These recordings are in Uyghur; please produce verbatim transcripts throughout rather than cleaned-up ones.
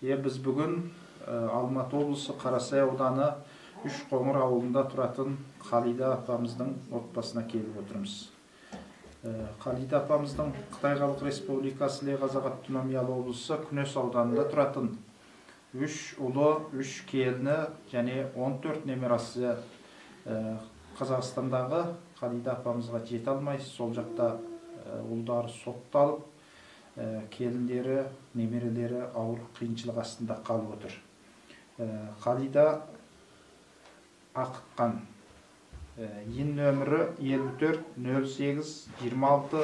يە، بىز بۈگۈن، ئە، ئالماتا ئوبلىسى قاراساي ئاۋدانى ئۈچ قوڭۇر ئاۋۇلىدا تۇراتىن خالىدە ئاپامىزنىڭ ئوتپاسىنا كېلىپ ئولتۇرىمىز. ئە، خالىدە ئاپامىزنىڭ خىتاي خەلق رېسپۇبلىكاسى لېغازاغا ئاپتونوم يالو ئوبلىسى كۈنۆس ئاۋدانىدا تۇراتىن ئۈچ ئۇلى، ئۈچ كېلىنى، يەنى ئون تۆت نېمىراسى، ئە، قازاقىستانداغى خالىدە ئاپامىزغا يېتەلمەي، سول جاقتا، ئە، ئۇلىدارى سوتتا ئالىپ، ئە، كېلىنلىرى، نېمىرىلىرى ئاغىر قىيىنچىلىق ئاستىدا قالىۋاتىدۇ. ئە، خالىدە ئاقىتقان، ئە، يىن نۆمىرى ئەللىك تۆت، نۆل سەككىز، يىگىرمە ئالتە،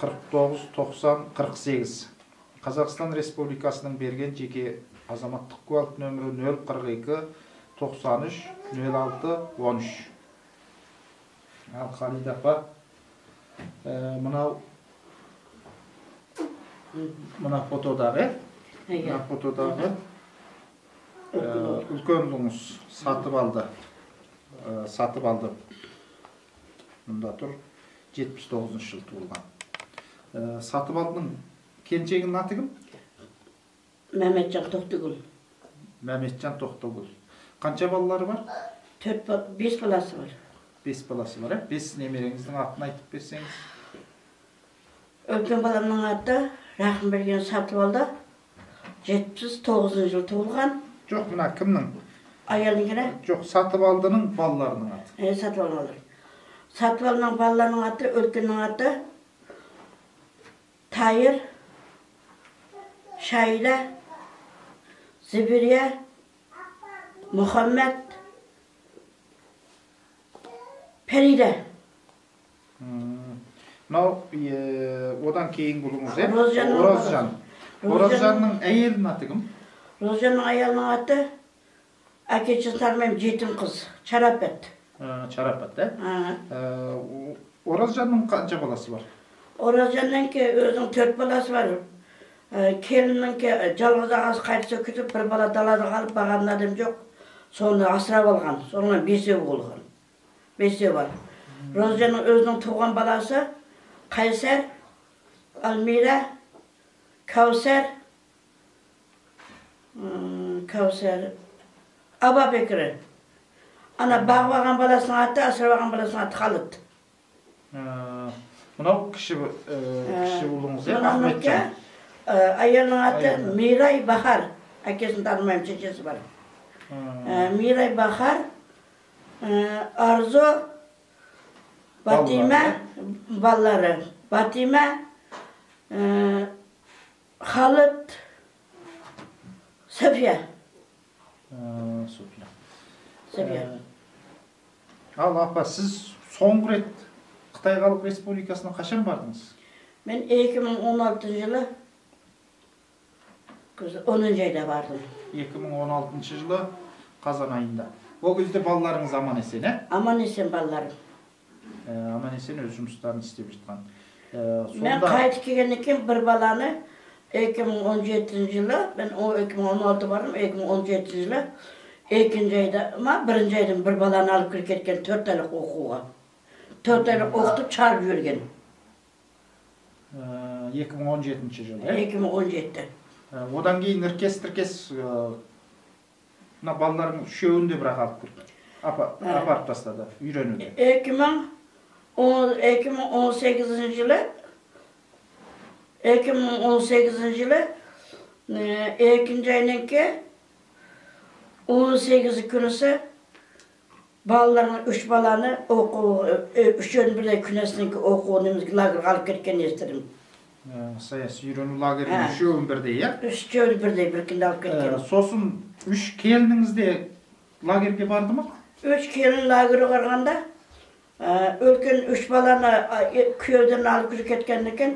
قىرىق توققۇز، توقسان، قىرىق سەككىز. قازاقىستان رېسپۇبلىكاسىنىڭ بەرگەن چېكى ئازاماتلىق گۋالت نۆمىرى نۆل قىرىق ئىككى، توقسان ئۈچ، نۆل ئالتە، ئون ئۈچ. ھە، خالىدە ئاپا، ئە، مانا، مانا فوتوداغى، ئەيە. مانا فوتوداغى، ئە، ئۈلكەن ئۇلۇڭىز ساتىپ ئالدى. ئە، ساتىپ ئالدى. مۇندا تۇر. يەتمىش توققۇزىنچى يىل تۇغۇلغان. ئە، ساتىپ ئالدىنىڭ كەلىنچىكىنىڭ ئاتى كىم؟ مەمەتجان توختىگۈل. مەمەتجان توختىگۈل. قانچە بالىلار بار؟ تۆت با-، بەش بالىسى بار. بەش بالىسى بار، ھە؟ بەش نېمىرىڭىزنىڭ ئاتىنى ئېيتىپ بەرسىڭىز. ئۈلكەن بالامنىڭ ئاتى رەھىمبەرگەن ساتىۋالدى. يەتمىش توققۇزىنچى يىل تۇغۇلغان. يوق، مانا كىمنىڭ؟ ئايالنىڭكىنى؟ يوق، ساتىۋالدىنىڭ بالىلىرىنىڭ ئاتى. ئە، ساتىۋالدى. ساتىۋالدىنىڭ بالىلىرىنىڭ ئاتى، ئۈلكەننىڭ ئاتى تاھىر، شاھىدە، زىبىرىيە، مۇھەممەت، پەرىدە. مم. مانا، ئى، ئۇدان كېيىنكى ئۇلىڭىز، ئە؟ روزجاننىڭ ئورازجان. بالىسى. روزجاننىڭ روزجاننىڭ ئايالىنىڭ ئاتى كىم؟ روزجاننىڭ ئايالىنىڭ ئاتى ئاكىچىسى تارمايم، يېتىم قىز، چاراپەت. ھە، چاراپەت، ھە؟ ھە. ئە، ئۇ-، ئورازجاننىڭ قانچە بالىسى بار؟ ئورازجاننىڭكى ئۆزىنىڭ تۆت بالىسى بار. ئە، كېلىننىڭكى جالغۇز ئاغىسى قايتىپ كېتىپ، بىر بالا دالادا قالىپ، باغقان ئادەم يوق. سونى ئاسراپ ئالغان، سونىڭ بېشى بولغان. بېشى بار. روزجاننىڭ ئۆزىنىڭ تۇغقان بالىسى قەيسەر، ئەلمىرە، كەۋسەر، ئىم، كەۋسەر، ئابابەكرى. ئانا باغىۋالغان بالىسىنىڭ ئاتى، ئاسراۋالغان بالىسىنىڭ ئاتى خالىد. ھە، مۇناۋ كىشى، ئە، ھە. كىشى ئۇلىڭىز، ئە، مۇناۋنىڭكى، ئاخمەتجان. ئە، ئايالنىڭ ئاتى ئايالنىڭ. مىراي باھار. ئاكىسىنى تانىمايمەن، چېچىسى بار. ھە. ئە، مىراي باھار، ئە، ئارزۇ، بالىلار، پاتىمە، ھە؟ بالىلىرى. پاتىمە، ئە، خالىد، سەفىيە. ئە، سوفىيە. سەفىيە. ئە، ئاللا ئاپا، سىز سوڭغى رەت خىتاي خەلق رېسپۇبلىكاسىغا قاچان باردىڭىز؟ مەن ئىككى مىڭ ئون ئالتىنچى يىلى ئونىنچى ئايدا باردىم. ئىككى مىڭ ئون ئالتىنچى يىلى قازان ئايىندا. ئۇ كۈزدە بالىلىرىڭىز ئامان ئېسەن، ھە؟ ئامان ئېسەن بالىلىرىم. ئە، ئامان ئېسەن ئۆز جۇمۇشلارنى ئىشلەپ ياتقان. ئە، مەن سوندا قايتىپ كەلگەندىن كېيىن بىر بالانى ئىككى مىڭ ئون يەتتىنچى يىلى، مەن ئون، ئىككى مىڭ ئون ئالتە باردىم، ئىككى مىڭ ئون يەتتىنچى يىلى ئىككىنچى ئايدا، ما، بىرىنچى ئايدىن بىر بالانى ئالىپ كىرىپ كەتكەن، تۆت ئايلىق ئوقۇغا. تۆت ئايلىق ئوقۇتۇپ چىقىرىپ يۈرگەن. ئە، ئىككى مىڭ ئون يەتتىنچى يىل، ئە؟ ئىككى مىڭ ئون يەتتە. ئە، ئۇدان كېيىن نىركەس، تىركەس، ئە، مانا بالىلارنىڭ ئۈچەۋىنى دە بىراق ئاپىرىپ كىرىپ، ئاپا-، ھە. ئاپىرىپ تاشلىدى، ئۈرۈمچىگە. ئىككى مىڭ ئون، ئىككى مىڭ ئون سەككىزىنچى يىلى، ئىككى مىڭ ئون سەككىزىنچى يىلى، ئە، ئىككىنچى ئاينىڭكى ئون سەككىز كۈنىسى بالىلارنى، ئۈچ بالانى ئوقۇ-، ئۈچىنى بىردەم كۈنەسنىڭكى ئوقۇ نېمىسىگە لاگېرغا ئاپىرىپ كەتكەن يەتتىدىن. ھە، ساياس يۈرۈن لاگېرنى ھە. ئۈچىنى بىردەم، يا؟ ئۈچىنى بىردەم بىر كۈندە ئاپىرىپ كەتكەن. ئە، سوسۇن ئۈچ كېلىنىڭىز دە لاگېرگە باردىمۇ؟ ئۈچ كېلىن لاگېرغا بارغاندا، ئە، ئۈلكەن ئۈچ بالانى، ئە، كۈيەۋدىن ئاپىرىپ كىرىپ كەتكەندىن كېيىن،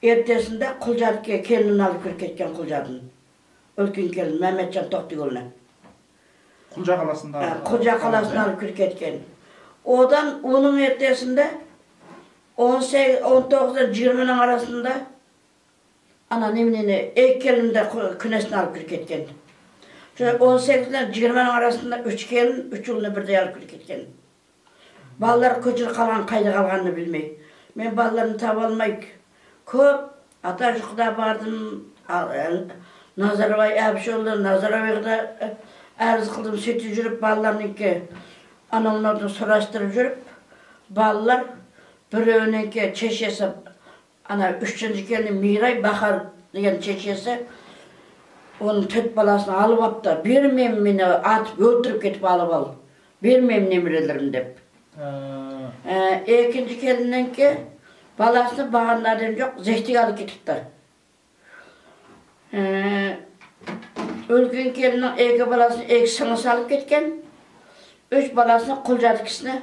ئەتىسىندە قۇلجادىكى كېلىننى ئاپىرىپ كىرىپ كەتكەن قۇلجادىن. ئۈلكەن كېلىن مەمەتجان توختىگۈلنى. قۇلجا قالاسىندا ھە، قۇلجا قالاسىنى ئاپىرىپ كىرىپ كەتكەن. ئۇدان ئۇنىڭ ئەتىسىندە ئون سەككىز، ئون توققۇزدىن يىگىرمىنىڭ ئارىسىدا ئانا نېمىنى، ئىككى كېلىندە قۇ-، كۈنەسنى ئاپىرىپ كىرىپ كەتكەن. شۇ ئون سەككىز بىلەن يىگىرمىنىڭ ئارىسىدا ئۈچ كېلىن، ئۈچ ئۇلنى بىردەم ئاپىرىپ كىرىپ كەتكەن. بالىلار كوچىدا قالغان، قايدا قالغاننى بىلمەي. مەن بالىلارنى تاپالماي كۆپ ئاتا يۇقىدا باردىم. ئا-، ئە، نازارباي ئەبىشۇلى نازاربايغا ئەرز قىلدىم، سېتىپ يۈرۈپ بالىلارنىڭكى ئاناملاردىن سوراشتۇرۇپ يۈرۈپ، بالىلار بىرىنىڭكى چېچىسى، ئانا ئۈچىنچى كەلنى مىراي باھار دېگەن چېچىسى، ئۇنىڭ تۆت بالىسىنى ئالىۋاپتۇ. بىرى مېنى، مېنى ئاتىپ ئۆلتۈرۈپ كېتىپ ئالىپ ئال. بىرى مېنى نېمىرىلىرىم دەپ. ھە. ئە، ئىككىنچى كەلنىڭكى بالىسىنى باغرىنى ئادەم يوق، زەكتىگە ئالىپ كېتىپتۇ. ئە، ئۆلگەن كېلىننىڭ ئىككى بالىسىنى ئىككى سىڭلىسى ئالىپ كەتكەن. ئۈچ بالىسىنى قولجاتكىسىنى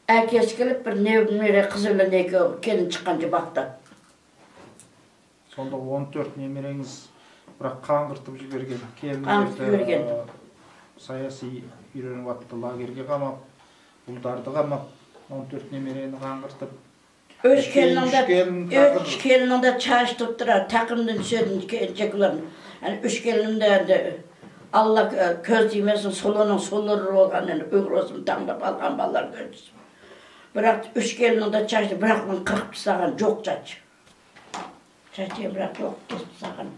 ئەكەسى كېلىپ، بىر نېمىرى قىزى بىلەن ئىككى كېلىن چىققانچە باقتى. سوندا ئون تۆت نېمىرىڭىز بىراق قاڭغىرتىپ يۈبەرگەن. كېلىن قاڭغىرتىپ يەردە، يۈبەرگەن. ئە، ساياسىي يۈرۈۋاتتى، لاگېرگە قاماپ، بۇلداردا قاماپ، ئون تۆت نېمىرىنى قاڭغىرتىپ، ئۈچ كېلىنىڭدە، ئۈچ كېلىن ئۈچ كېلىنىڭدە چاچ تۇتتۇرار، تەقىمدىن سۆزدىن چېكىلەرنى. يەنى ئۈچ كېلىنىڭدە ئەمدى ئاللا كۆز تىيمەسۇن، سولىنىڭ سولىرى بولغان، يەنى ئۇيغۇر بولسىمۇ تاڭلاپ ئالغان بالىلار كۆرسىتىپ. بىراق ئۈچ كېلىنىڭدە چاچ، بىراق مېنى قىرىپ تاشلىغان جوق چاچ. چاچ بىراق جوق كېسىپ تاشلىغان.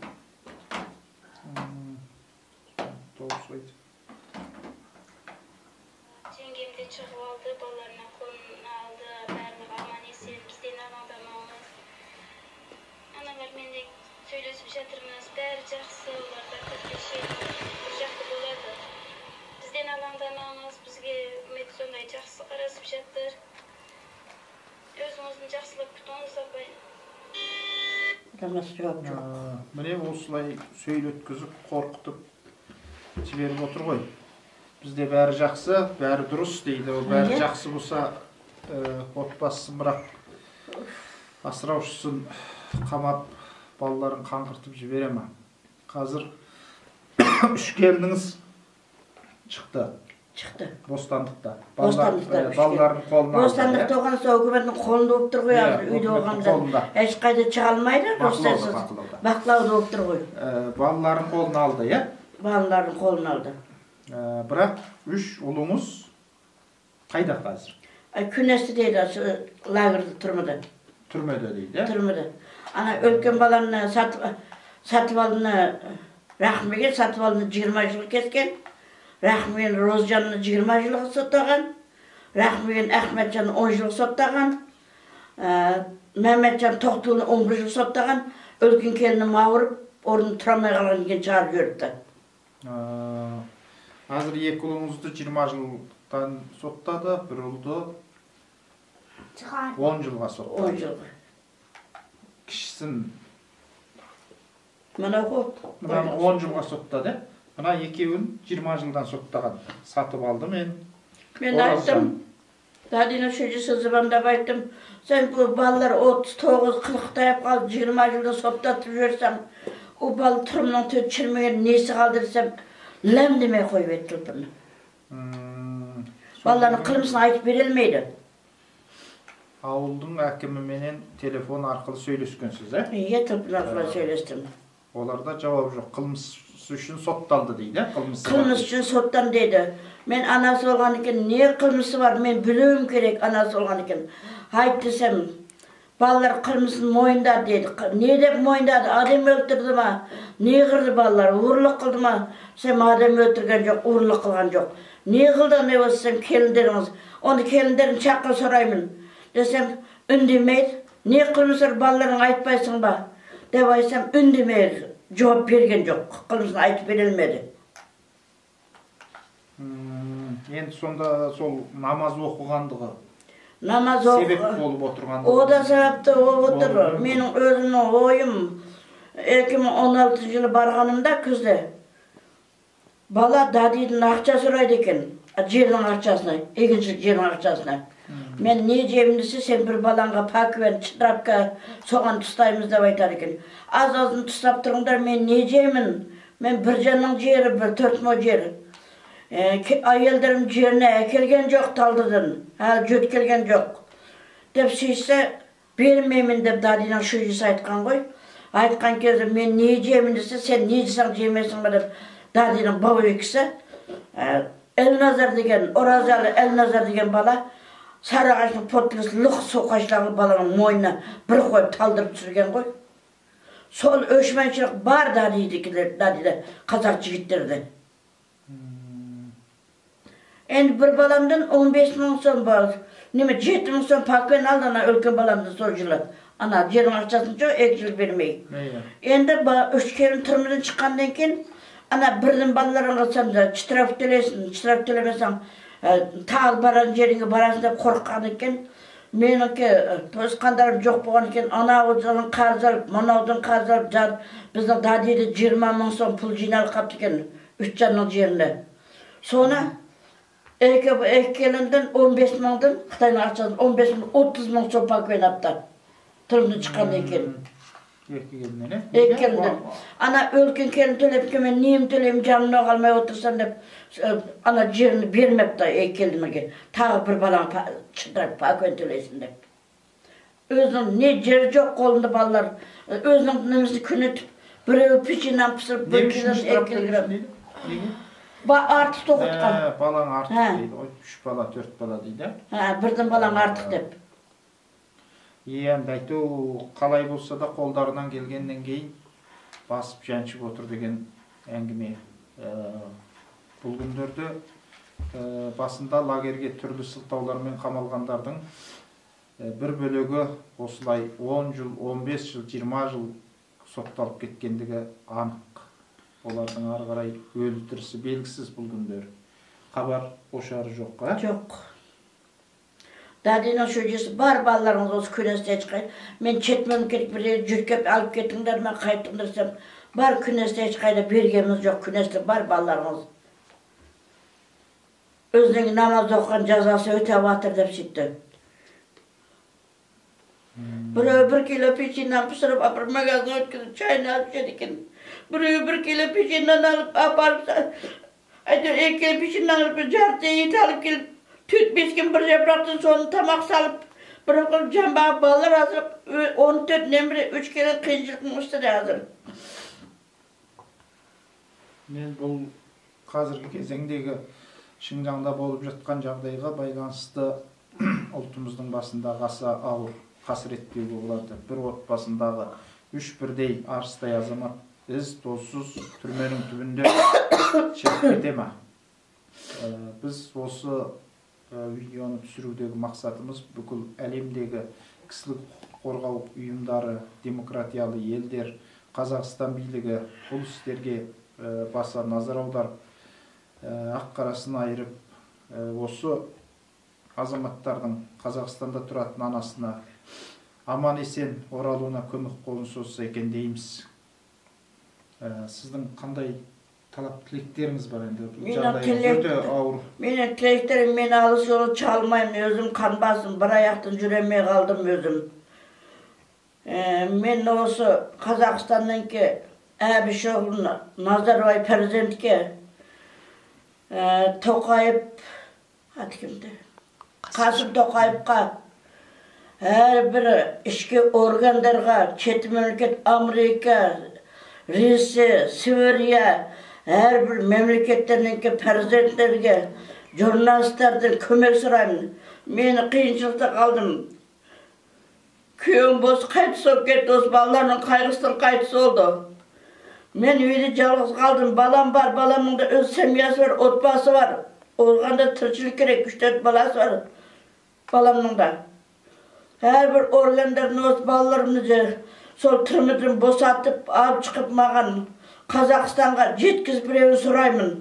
توغرا سۆيدى. جەڭگىمدە چىقىۋالدى، بالىلارنى قولىنى ئالدى، بارلىقى ئامان ئېسەن، بىزدىن ئالاڭدىماڭلار. ئانىلار مەندەك سۆيلىشىپ ياتىمىز، بارى جاخسى، ئۇلار بەختلىك ياشايدۇ، بىر جاختا بولىدۇ. بىزدىن ئالاڭدىماڭلار، بىزگە ئۈمىد سۇنداي جاخسى قارىسىپ ياتىدۇ. ئۆزىڭىزنى جاخسىلاپ كۈتۈڭىز، ئاپاي. ئەمەس، جاۋاب جوق. ئە، مېنى ئۇسۇلەي سۆيلەتكۈزۈپ، قورقۇتۇپ جىبېرىپ ئولتۇرغۇي. بىزدە بارى جاخسى، بارى دۇرۇس دەيدۇ. ئۇ بارى نېمە؟ جاخسى بولسا، ئە، ئوت باسسۇن، بىراق ئاسراۋسىزدىن قاماپ، بالىلارنى قاڭغىرتىپ جىبېرەمەن. ھازىر ئۈچ كېلىنىڭىز چىقتى. چىقتى. بوستانلىقتا. بوستانلىقتا ئۈچ كېلىن. بالىلارنى قولىنى ئالدى. بوستانلىقتا بولغان ھۆكۈمەتنىڭ قولىدا بولۇپ تۇرغۇي، ھازىر ئۆيدە بولغاندا. ھۆكۈمەتنىڭ قولىدا. ھېچقايدا چىقالمايدۇ، بوستانسىز. باقلاۋدا، باقلاۋدا. باقلاۋدا بولۇپ تۇرغۇي. ئە، بالىلارنى قولىنى ئالدى، يا؟ بالىلارنى قولىنى ئالدى. ئە، بىراق ئۈچ ئۇلۇڭىز قايداق ھازىر؟ ئە، كۈنەستە دەيدۇ، شۇ لاگېردا تۈرمىدە. تۈرمىدە دەيدۇ. تۈرمىدە. ئانا ئۆلگەن بالامنى ساتىپ، ساتىۋالدىنى رەھمىگە ساتىۋالدىنى يىگىرمە يىلغا كەسكەن. رەھمىگە روزىجاننى يىگىرمە يىلغا سوتلىغان. رەھمىگە ئەخمەتجاننى ئون يىلغا سوتلىغان. ئە، مەمەتجان توختىلىنى ئون بىر يىلغا سوتلىغان. ئۆلگەن كېلىنى ماۋۇرۇپ، ئورنىدا تۇرالماي قالغاندىن كېيىن چارە يۈرۈپتۇ. ئە، ھازىر ئىككى ئۇلىڭىزدا يىگىرمە يىلدىن سوتتا، بىر ئۇلدا ئون يىلغا سوتتا. ئون يىلغا. كىشىسىن مانا بۇ. مانا ئون يىلغا سوتتا دە. مانا ئىككىۋىن يىگىرمە يىلدىن سوتتاغان. ساتىپ ئالدىم مەن. مەن ئېيتتىم، دادىنىڭ شۇجىسى زىبان دەپ ئېيتتىم. سەن بۇ بالىلار ئوتتۇز توققۇز، قىرىققا تاياپ قالدى، يىگىرمە يىلدىن سوتتا تۇرۇپ يۈرسەڭ، ئۇ بالا تۇرۇمنىڭ تۆت چىرمىگەن نېسى قالدى دېسەم، لەم دېمەي قويۇۋەتتى تېلېفوننى. مم. بالىلارنىڭ قىلمىشىنى ئېيتىپ بېرەلمەيدۇ. ئاۋۇلنىڭ ھاكىمى مېنەن تېلېفون ئارقىلىق سۆيلەشكەنسىز، ھە؟ ئىيە، تېلېفون ئارقىلىق سۆيلەشتىم. ئۇلاردا جاۋاب يوق. قىلمىش ئۈچۈن سوتتالدى دەيدۇ، قىلمىشى بار. قىلمىش ئۈچۈن سوتتان دەيدۇ. مەن ئاناسى بولغاندىكىن، نېمە قىلمىشى بار، مەن بىلىۋىم كېرەك ئاناسى بولغاندىكىن. ھايت دېسەم، بالىلار قىلمىشىنى موينىدا دەيدۇ. نېمە دەپ موينىدا؟ ئادەم ئۆلتۈردىما؟ نېمە قىلدى بالىلار؟ ئورۇنلۇق قىلدىما؟ دېسەم، ئادەم ئۆلتۈرگەن جوق، ئورۇنلۇق قىلغان جوق. نېمە قىلدى ئانداق بولسا دېسەم، كېلىندىرىڭىز. ئۇندا كېلىندىرىنى چاقىرىپ سورايمەن دېسەم، ئۈندىمەيدۇ. نېمە قىلمىسا بالىلىرىڭغا ئېيتمايسىڭ بار دەپ ئېيتسام، ئۈندىمەي، جاۋاب بەرگەن جوق. قىلمىشىنى ئېيتىپ بېرەلمىدى. مم، ئەمدى سوندا سول ناماز ئوقۇغاندىغى، ناماز ئوقۇ-، سەۋەب بولۇپ ئولتۇرغاندىغى. ئۇ دا سەۋەبتە ئولتۇر. بولۇپ. مېنىڭ ئۆزۈمنىڭ ئويۇم، ئىككى مىڭ ئون ئالتىنچى يىلى بارغىنىمدا كۈزدە بالا دادىدىن ئاقچا سورايدىكەن. جىرنىڭ ئاقچاسىنى، ئېگىنچىلىك جىرنىڭ ئاقچاسىنى. مم. مەن نېمە دېيەيمەن دېسە، سەن بىر بالاڭغا پاكىۋەن، چىتراپكا، سوغان تۇتايمىز دەپ ئېيتىدىكەن. ئاز-ئازدىن تۇتساپ تۇرۇڭدار، مەن نېمە دېيەيمەن؟ مەن بىر جاننىڭ جىرى، بىر تۆت مو جىر. ئە، كە-، ئاياللىرىم جىرنى ئەكەلگەن جوق تالدىدىن. ھە، جۆت كەلگەن جوق. دەپ سۆيسە، بېرمەيمەن دەپ دادىنىڭ شۇجىسى ئېيتقانغۇ. ئېيتقان كېزى مەن نېمە دېيەيمەن دېسە، سەن نېمە دېسەڭ دېيەلمەيسەنغۇ دەپ دادىنىڭ باۋىكىسى، ئە، ئەلنازار دېگەن، ئورازالى ئەلنازار دېگەن بالا سارىئاغاچنىڭ پوتىلىسى لىق سۇ قاشلاغلى بالىنىڭ موينىنى بىر قويۇپ تالدىرىپ چۈشۈرگەنغۇ. سول ئۆچمەنچىلىك بار دادىدىكىلەر، دادىدە قازاق جىگىتلىرىدە. ئەمدى بىر بالامدىن ئون بەش مىڭ سوم بار. نېمە، يەتتە مىڭ سوم پاكۋېن ئالدى ئانا ئۆلگەن بالامدىن سول يىلى. ئانا جېرىنىڭ ئاقچاسىنىچۇ ئەكىلىپ بەرمەي. ئەمدى با-، ئۈچ كېلىن تۈرمىدىن چىققاندىن كېيىن، ئانا بىردىن بالىلىرىڭغا سەن چىتراپ تۆلەيسەن، چىتراپ تۆلىمىسەڭ، ئە، تاغ بارغان جېرىڭگە بارارسەن دەپ قورققاندىن كېيىن، مېنىڭكى، ئە، توسقاندىلىرىم جوق بولغاندىن كېيىن، ئاناۋۇدىن قەرز ئېلىپ، ماناۋۇدىن قەرز ئېلىپ، جان-، بىزنىڭ دادىدە يىگىرمە مىڭ سوم پۇل جىينالغان قاپتىكەن، ئۈچ جاننىڭ جېرىنى. سونا ئەكە-، ئەكېلىندىن ئون بەش مىڭدىن، خىتاينىڭ ئاقچاسىدىن ئون بەش مىڭ، ئوتتۇز مىڭ سوم پاكۋېن ئاپتا. تۈرمىدىن چىققاندىن كېيىن. ئەكە كېلىندىن، ئە؟ ئەكە كېلىندىن. ئانا ئۆلگەن كېلىن تۆلەپتىكەن، مەن نېمە تۆلەيمەن، جانىمنى ئالماي ئولتۇرسام دەپ، ئانا جېرىنى بەرمەپتۇ ئەكە كېلىنگە. تاغ بىر بالاڭ پا-، چىقىرىپ پاكۋېن تۆلەيسەن دەپ. ئۆزىنىڭ نە جېرى جوق قولىدا بالىلار، ئۆزىنىڭ نېمىسىنى كۈنىتىپ، بىرى پېچىننى پىسىرىپ، بىر نېمە ئۈچۈن كىلونى ئىشتىراپ ئەكە كېلىنگە. نېمە؟ بۇ ئارتۇق تۇغۇتقان. ھە، بالاڭ ئارتۇق دەيدۇ. ئۇ ئۈچ بالا، تۆت بالا دەيدۇ. ھە، بىردىن بالاڭ ئارتۇق دەپ. يەنى ئەيتىۋ قالاي بولسا دا قوللىرىنىڭ كەلگەندىن كېيىن باسىپ يانچىپ ئولتۇر دېگەن ئەڭگىمە، ئە، بولغىنىدۇر. ئە، باسىندا لاگېرگە تۈرلۈ سىلتاۋلار بىلەن قامالغانلاردىڭ، ئە، بىر بۆلۈگى ئوسۇلاي ئون يىل، ئون بەش يىل، يىگىرمە يىل سوقتالىپ كەتكەنلىكى ئانىق. ئۇلارنىڭ ھەر قاراي ئۆلى تىرىسى بەلگىسىز بولغىنىدۇر. خەۋەر ئوشارى جوق، ھە؟ جوق. دادىنىڭ شۇجىسى بار، بالىلىرىڭىز بولسا كۈنەستە چىقاي. مەن چەت مەملىكەتكە بىر يەرگە جۈركەپ ئەلىپ كېتىڭلار، مەن قايتىڭلار دېسەم، بار، كۈنەستە چىقايدا بەرگىنىمىز جوق، كۈنەستە بار بالىلىرىڭىز. ئۆزىنىڭ ناماز ئوقۇغان جازاسى ئۆتەۋاتىر دەپ سېتىدۇ. بىرەۋ بىر كىلو پېچىننى پىشۇرۇپ ئاپىرىپ ماگازىنغا ئۆتكۈزۈپ چاينى ئېلىپ ئىچىدىكەن. بىرەۋ بىر كىلو پېچىننى ئېلىپ ئاپىرىپ، ئەتە ئىككى پېچىننى ئېلىپ جارتى يېتەلىپ كېلىپ، تۆت بەش كۈن بىر ياپراقتىن سونا تاماق سالىپ، بىر قىلىپ جامبا بالىلار ھازىر ئون تۆت نەمرە، ئۈچ كېلىن قىيىنچىلىقنىڭ ئۈستىدە ھازىر. مەن بۇ ھازىرقى كېزەڭدىكى شىنجاڭدا بولۇپ ياتقان جاغدايغا بايلانىسلىق ئۇلتىمىزنىڭ باشىندا غاسا ئاغۇر قاسرەت دېگىلى بولىدۇ. بىر ئوت باشىندىغى ئۈچ بىردەي ئارسىداي ئازامات ئىز-توزسىز تۈرمىنىڭ تۈۋىدە چىقىپ كېتەما. ئە، بىز بولسا ئە، ۋىدېئونى چۈشۈرۈۋىدىغان مەقسىتىمىز پۈتكۈل ئەلەمدىكى كىشىلىك ھوقۇق قورغاۋ ئۇيۇملىرى، دېموكراتىيەلىك ئەللەر، قازاقىستان بىرلىكى ئۇلۇسلىرىغا، ئە، باسا نازار ئاۋدىرىپ، ئە، ھەق قاراسىنى ئايرىپ، ئە، ئوسۇ ئازاماتلارنىڭ قازاقىستاندا تۇراتتىن ئاناسىنا ئامان ئېسەن ئورالغۇنا كۆمەك قولىنى سوزسا ئىكەن دەيمىز. ئە، سىزنىڭ قانداي تەلەپ تىلەكلىرىڭىز بار ئەمدى؟ مېنىڭ جاغدايىڭىز تىلەك-، ئۆتە ئاغىر. مېنىڭ تىلەكلىرىم، مېنى ئالىسى يولى چالمايمەن، ئۆزۈم قان باسىم، بىر ئاياقتىن يۈرەلمەي قالدىم ئۆزۈم. ئە، مەن ئوسۇ قازاقىستاننىڭكى ئەبىشوغلۇ نازارباي پەرزەنتكە، ئە، توقايېپ، ئاتىكىمدە. قاسىم توقايېۋقا، ھەر بىر ئىچكى ئورگانلارغا، چەت مەملىكەت، ئامېرىكا، روسىيە، سىۋېرىيە، ھەر بىر مەملىكەتلەرنىڭكى پەرزەنتلىرىگە، ژۇرنالىستلاردىن كۆمەك سورايمەن. مېنى قىيىنچىلىقتا قالدىم. كۈيۈم بولسا قايتىس بولۇپ كەتتى، ئۆز بالىلارنىڭ قايغۇسىدىن قايتىس بولدى. مەن ئۆيدە يالغۇز قالدىم. بالام بار، بالامنىڭ دا ئۆز سەميەسى بار، ئوتباسى بار. ئويغاندا تىرىكچىلىك كېرەك، ئۈچ تۆت بالاسى بار بالامنىڭ دا. ھەر بىر ئورگانلىرىنى ئۆز بالىلىرىمنى سول تۈرمىدىن بوشاتىپ، ئاپ چىقىپ ماڭغان قازاقىستانغا يەتكۈزۈپ بېرىۋېرىڭ سورايمەن.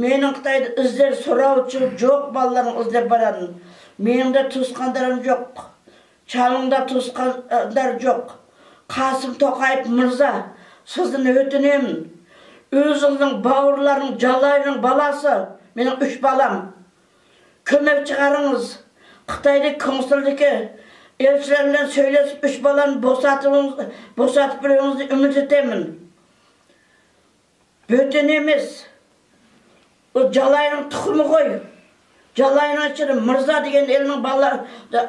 مېنىڭ خىتايدا ئىزدەر سوراۋچۇ جوق، بالىلارنى ئىزدەپ بارىمەن. مېنىڭدە توسقاندارىم جوق. چالىڭدا توسقاندار جوق. قاسىم توقايېف مىرزا، سىزدىن ئۆتۈنەم. ئۆزىڭىزنىڭ باۋرۇلارنىڭ، جالاينىڭ بالاسى، مېنىڭ ئۈچ بالام. كۆمەك چىقىرىڭىز. خىتايدىكى كونسۇلدىكى ئەلچىلەر بىلەن سۆزلىشىپ، ئۈچ بالامنى بوساتىۋېلىڭىز، بوساتىپ بېرىشىڭىزنى ئۈمىد ئېتىمەن. بۆتىنىمىز. ئۇ جالاينىڭ تۇخۇمى غوي. جالاينىڭ ئىچىدە مىرزا دېگەن ئېلنىڭ بالا-،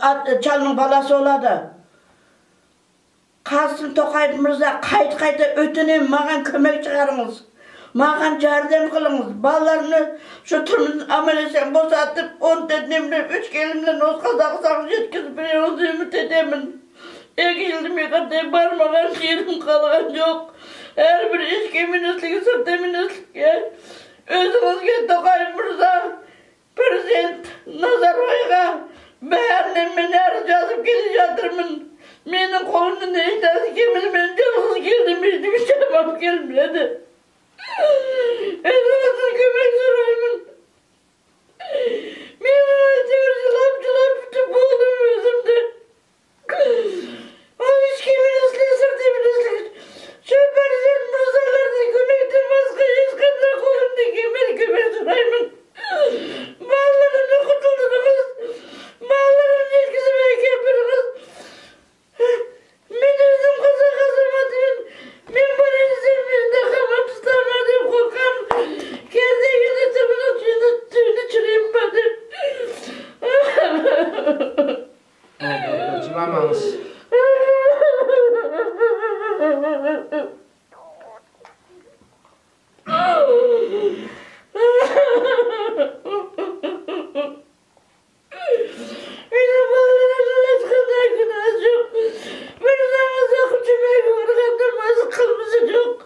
ئات-، چالنىڭ بالاسى بولىدۇ. قاسىم توقايېف مىرزا، قايتا-قايتا ئۆتۈنەم، ماڭا كۆمەك چىقىرىڭىز. ماڭا ياردەم قىلىڭىز. بالىلارنى شۇ تۈرمىدىن ئامان-ئېسەن بوشاتىپ، ئون تۆت نېمىدىن، ئۈچ كېلىمدىن ئۆز قازاقىستانغا يەتكۈزۈپ بېرىڭىز، ئۈمىد ئېتىمەن. ئىككى يىلدىن بېرى بارمىغان يېرىم قالغان يوق. ھەر بىر ئىچكى مىنىستىرلىككە، سىرتقى مىنىستىرلىككە، ئۆزىڭىزگە توقايېۋ مىرزا، پىرېزىدېنت نازاربايغا بەھەرنى مەن ئەرز يازىپ كېلىۋاتىمەن. مېنىڭ قولۇمدىن ھېچ نەرسە كەلمىدى، مەن جالغۇز كەلدىم، ھېچنېمە چامام كەلمىدى. ئۆزىڭىزدىن كۆمەك سورايمەن. مېنىڭ ئاچچىقىم جىلاپ-جىلاپ پۈتۈپ بولدۇم ئۆزۈمدە. ئۇ ئىچكى مىنىستىرلىكى، سىرتقى مىنىستىرلىكى، شۇ پىرېزىدېنت مىرزالاردىن كۆمەكتىن باشقا ھېچقانداق قولۇمدىن كەلمىدى، كۆمەك سورايمەن. بالىلىرىمنى قۇتۇلدۇرۇڭىز. بالىلىرىمنى يەتكۈزۈپ ئەكەپ بېرىڭىز. مەن ئۆزۈم قازا قازىماپتىمەن. مەن بار ئەمىسەم، مەندە قاماپ تۇتامدۇ دەپ قورقام. كەردى يەنە تۈرمىنىڭ تۈۋىنى، تۈۋىنى چۈشۈرەيمۇ دەپ. بولدى، بولدى، جىلاماڭىز. مېنىڭ بالىلىرىمنىڭ ھېچقانداق گۇناھى يوق. بىر ناماز ئوقۇپ جۈمەگە بارغاندىن باشقا قىلمىشى يوق.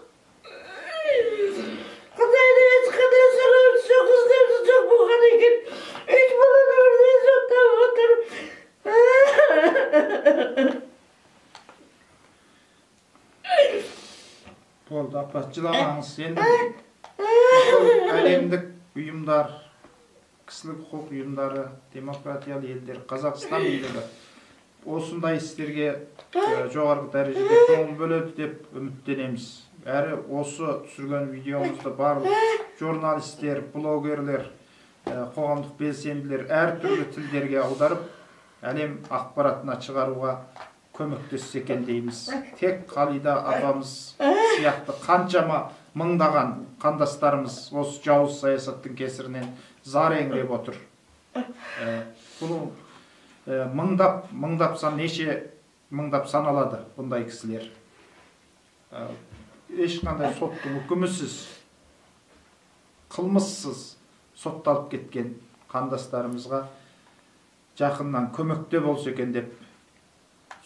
خۇدايدىن ھېچقانداق سوراۋسى يوق، ئىزدەۋسى يوق بولغاندىكىن، ئۈچ بالىنى بىردەك سوتلاپ ئولتۇرۇپ. بولدى، ئاپا، جىلاماڭىز. ئەمدى بۇ خىل ئەلەملىك بۇيۇملار، كىشىلىك ھوقۇق ئۇيۇملىرى، دېموكراتىيەلىك ئەللەر، قازاقىستان ئېلىدا ئۇسۇنداي ئىشلارغا، ئە، جوغارغى دەرىجىدە كۆڭۈل بۆلىدۇ دەپ ئۈمىدلىنىمىز. ھەر ئوسۇ چۈشۈرگەن ۋىدېئومىزدا بارلىق ژۇرنالىستلار، بلوگېرلار، ئە، قوغاملىق بېلسېندىلەر ھەر تۈرلۈك تىللارغا ئاغدۇرۇپ، ئەلەم ئاخباراتنى چىقىرىشقا كۆمەكلەشسەكەن دەيمىز. تەك خالىدە ئاپىمىز سىياقتا قانچىما مىڭدىغان قانداشلىرىمىز ئوسۇ جاۋۇز سىياسەتنىڭ كەسىرىدىن زارەڭلەپ ئولتۇر. ئە، بۇنى، ئە، مىڭداپ، مىڭداپ سان، نەچچە مىڭداپ سانىلىدۇ بۇنداق كىشىلەر. ئە، ھېچقانداق سوتتىن ھۆكۈمسىز، قىلمىشسىز سوتلىنىپ كەتكەن قانداشلىرىمىزغا يېقىندىن كۆمەكتە بولسىكەن دەپ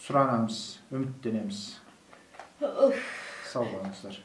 سورىنىمىز، ئۈمىدلىنىمىز. ئۇف. ساغ بولۇڭلار.